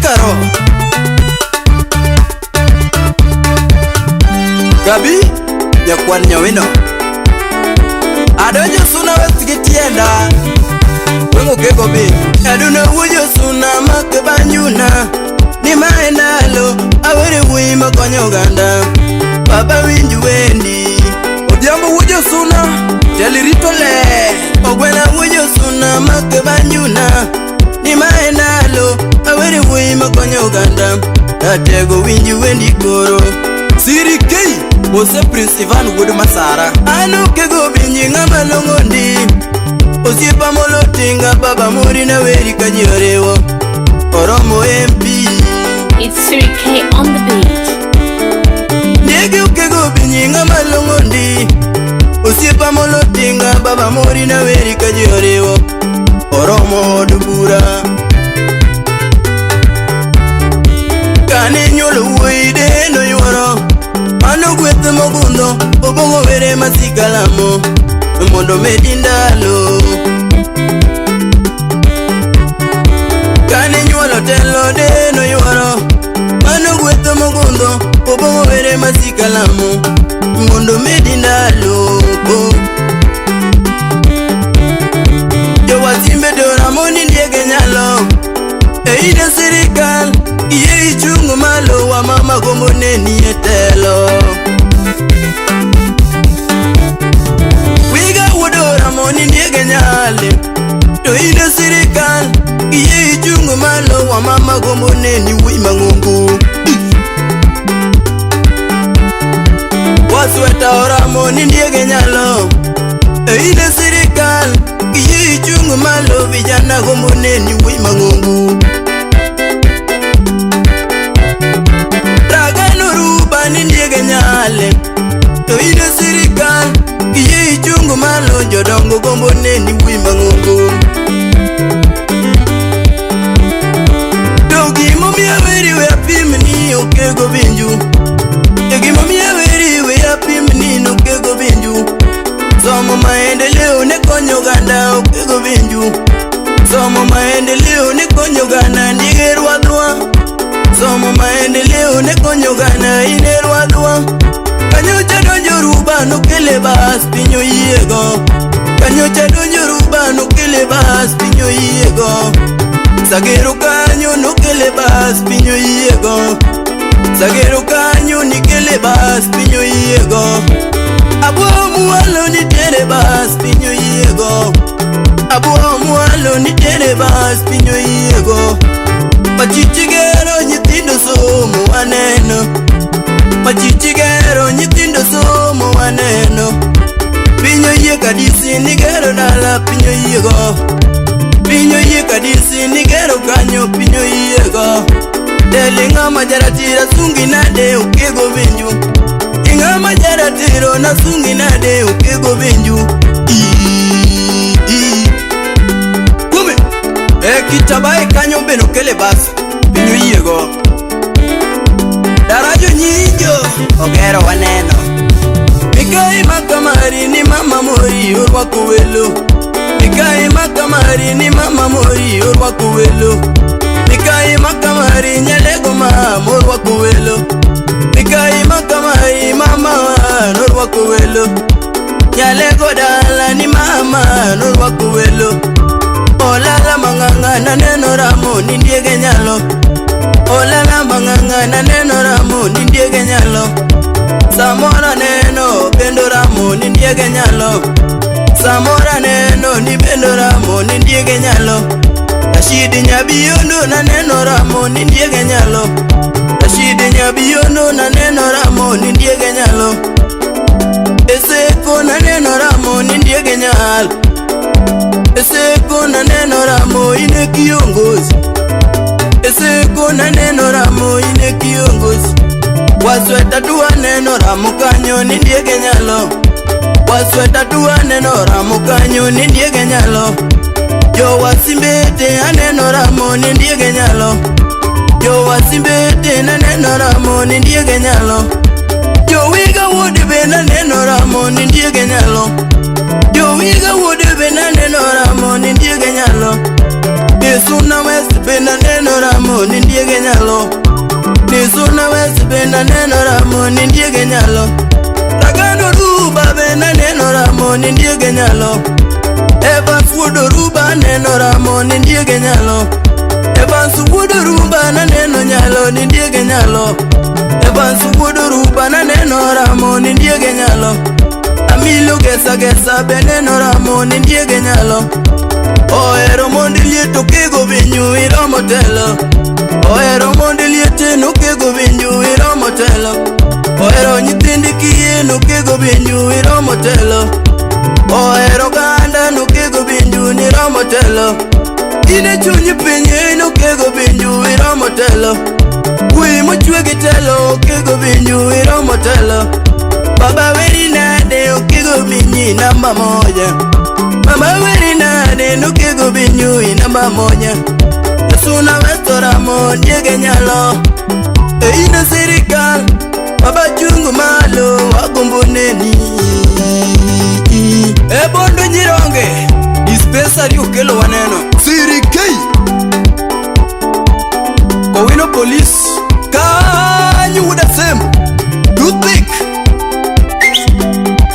Karo. Gabi, nyakwan nyawino. Adonjo suna west gi tienda. Weng'o kego be. Aduno wuoyo suna mak banjuna. Ni mae ndalo, awere wuoyi makonyo oganda. Baba winj wendi. Odhiambo wuoyo suna, teli rito le. Ogwena wuoyo suna mak banjuna. Ni mae ndalo, awere wuoyi makonyo oganda. Ratego winj wendi koro. Siri K, Mose Prince Ivan wuod Masara. An okego binji ng'ama long'o ndi. Osiepa molo tinga baba mori na weri ka ji oriwo. Oromo MP. It's Siri K on the beat. Ndege okego binji ng'ama long'o ndi. Osiepa molo tinga baba mori na weri ka ji oriwo. Oromo od bura. Kane nyuolo wuoyi deno yuoro. Mano gweth mogundho obong'o were masikalamo mondo medi ndalo. Kane nyuolo telo deno yuoro. Mano gweth mogundho obong'o were masikalamo mondo medi ndalo. Jowasimbe doramoni ndiege nyalo. E ine sirikal iye ichung' malo wa mama gombo neni e telo. Wiga wuodo ramoni ndiege nyale. To ine sirikal iye ichung' malo wa mama gombo neni wuoyi mang'ongo. Wasweta oramoni ndiege nyalo. E ine sirikal iye ichung' malo vijana gombo neni wuoyi mang'ongo. Ragano ruba ni ndiege nyale. To ine sirikal iye ichung' malo jodongo gombo neni wuoyi mang'ongo. To gimomiyo aweri we apim ni okego binju. E gimomiyo aweri we apim ni nokego binju. Somo maendeleo ne konyo oganda okego binju. Somo maendeleo ne konyo oganda ndige rwadhwa. Somo maendeleo ne konyo oganda ine rwadhwa. Kanyocha donjo ruba nokele bas piny oyiego. Kanyocha donjo ruba nokele bas piny oyiego. Sagero kanyo nokele bas piny oyiego. Sagero kanyo nikele bas piny oyiego. Abuo mwalo nitiere bas piny oyiego. Abuo mwalo nitiere bas piny oyiego. Machichi gero nyithindo somo waneno. Machichi gero nyithindo somo waneno. Piny oyie kadisi nigero dala piny oyiego. Piny oyie kadisi nigero kanyo piny oyiego. Deli ng'ama jaratiro asungi nade okego winju. Ing'ama jaratiro nasungi nade okego winju. Kume. E kitabae kanyo be nokele bas piny oyiego. Darajo nyinjo ogero waneno. Mikai makamari ni mama mori orwako welo. Mikai makamari ni mama mori orwako welo. Mikai makamari nyalego ma morwako welo. Mikai makamari mama norwako welo. Nyalego dala ni mama norwako welo. Olala mang'ang'a naneno ramo ni ndiege nyalo. Olala mang'ang'a naneno ramo ni ndiege nyalo. Samoro aneno bendo ramo ni ndiege nyalo. Samoro aneno ni bendo ramo ni ndiege nyalo. Rashidi Nyabiondo naneno ramo ni ndiege nyalo. Rashidi Nyabiondo naneno ramo ni ndiege nyalo. Eseko naneno ramo ni ndiege nyalo. Eseko naneno ramo ine kiongozi. Eseko naneno ramo ine kiongozi. Wasweta tu aneno ramo kanyo ni ndiege nyalo. Wasweta tu aneno ramo kanyo ni ndiege nyalo. Jowasimbete aneno ramo ni ndiege nyalo. Jowasimbete naneno ramo ni ndiege nyalo. Jowiga wuod be naneno ramo ni ndiege nyalo. Jowiga wuod be naneno ramo ni ndiege nyalo. Suna West bende aneno ramo ni ndiege nyalo. Ni Suna West bende aneno ramo ni ndiege nyalo. Ragano Ruba bende aneno ramo ni ndiege nyalo. Evans wuod Oruba aneno ramo ni ndiege nyalo. Evans wuod Oruba naneno nyalo ni ndiege nyalo. Evans wuod Oruba naneno ramo ni ndiege nyalo. Amilo gesa gesa be neno ramo ni ndiege nyalo. Ohero mondi liet okego binyu iromo telo. Ohero mondi liet nokego binyu iromo telo. Ohero nyithindi kiye nokego binyu iromo telo. Ohero oganda nokego binju niromo telo. In e chuny piny nokego binju iromo telo. Kwe mochwe gi telo okego binju iromo telo. Baba weri nade okego binyi namba moja. Baba weri nade nokego binyu namba moja. Suna West oramo ndiege nyalo. E ine sirikal baba chungu malo wagombo neni. E Bondo Nyironge dispensary okelo waneno. Siri K. Kowino Police Kanyo wuod Asembo. Toothpick.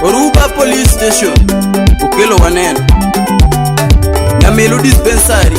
Oruba Police Station okelo waneno. Nyamelu dispensary.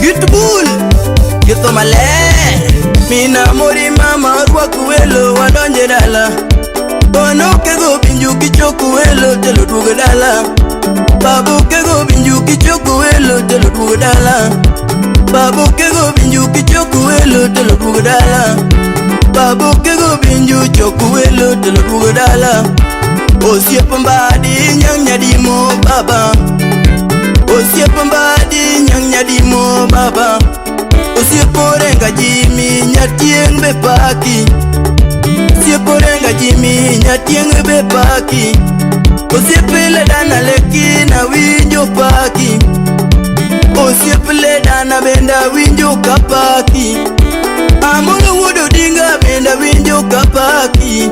Gitbull. Githo maler. Mina mori mama orwak welo wadonje dala. Onokego binju kichoko welo telo duogo dala. Babu kego binju kichoko welo telo duogo dala. Babu kego binju kichoko welo telo duogo dala. Babu kego binju choko welo telo duogo dala. Osiep mbadi nyang' nyadimo baba. Osiep mbadi nyang' nyadimo baba. Osiep orenga Jimmy nyatieng' be paki. Osiep orenga Jimmy nyatieng' be paki. Osiep ledana leki na winjo paki. Osiep ledana bende awinjo kapaki. Amolo wuod Odinga bende awinjo kapaki.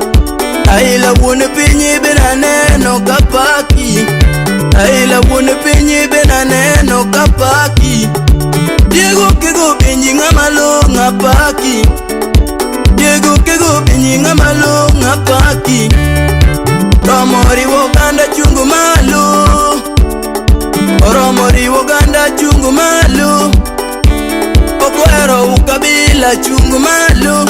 Aila wuon piny bende aneno kapaki. Aila wuon piny bende aneno kapaki. Diego kego pinyi ng'ama long'o apaki. Diego kego pinyi ng'ama long'o apaki. Romo riwo oganda chungo malo. Oromo riwo oganda chungo malo. Ok ohero ukabila chungo malo.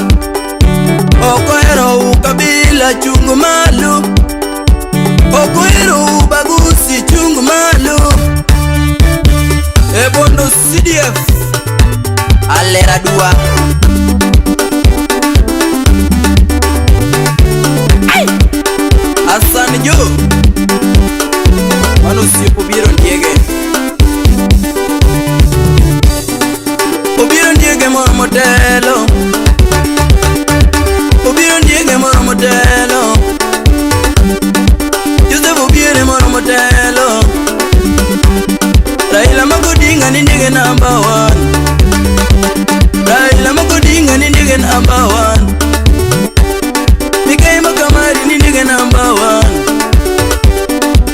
Ok ohero ukabila chungo malo. Ok ohero ubaguzi chungo malo. E Bondo CDF Alera dua. Hassan Joho mano osiep Obiero Ndiege. Obiro ndiege moro motelo. Obiro ndiege moro motelo. Joseph Obiero moro motelo. Raila Magodinga ni ndiege number 1. Raila Magodinga ni ndiege number 1. Migai Makamari ni ndiege number 1.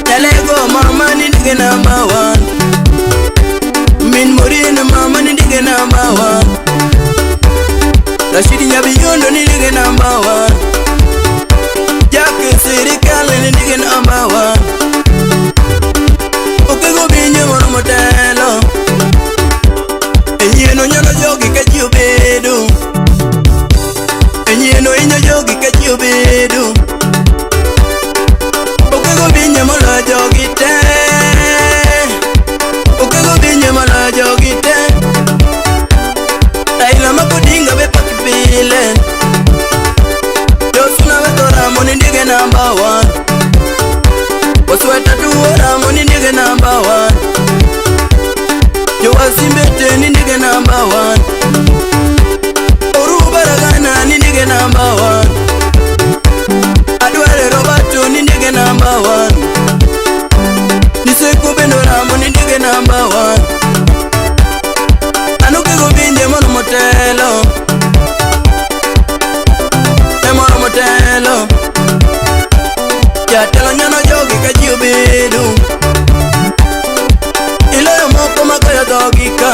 Jalego mama ni ndiege number 1. Min Morina mama ni ndiege number 1. Rashidi Nyabiyondo ni ndiege number 1. Jack Sirikal ni ndiege number 1. Okego binyo moro motelo. Enyieno nyono jogi ka ji obedo. Enyieno inyo jogi ka ji obedo. Okego binyo moloyo jogi te. Okego binyo moloyo jogi te. Raila Makodinga be paki pile. Josuna West ni ndiege number 1. Osweta tuoramo ni ndiege number 1. Jowasimbete ni ndiege number 1. Oruba Ragana ni ndiege number 1. Adware Roberto ni ndiege number 1. Niseko bendo ramo ni ndiege number 1. Anokego binje mono motelo. E moro motelo. Jatelo nyono jogi ka ji obedo. Iloyo moko magoyo dhogi ka.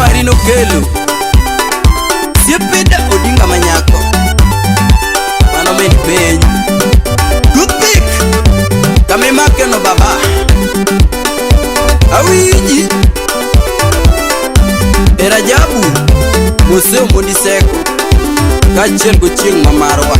Marino Kelo. Siepeda Odinga Manyako. Mano min piny. Toothpick. Kamimake no baba. Awinji. E Rajabu, Mose Omondi Seko. Kaachiel gochieng' ma marwa.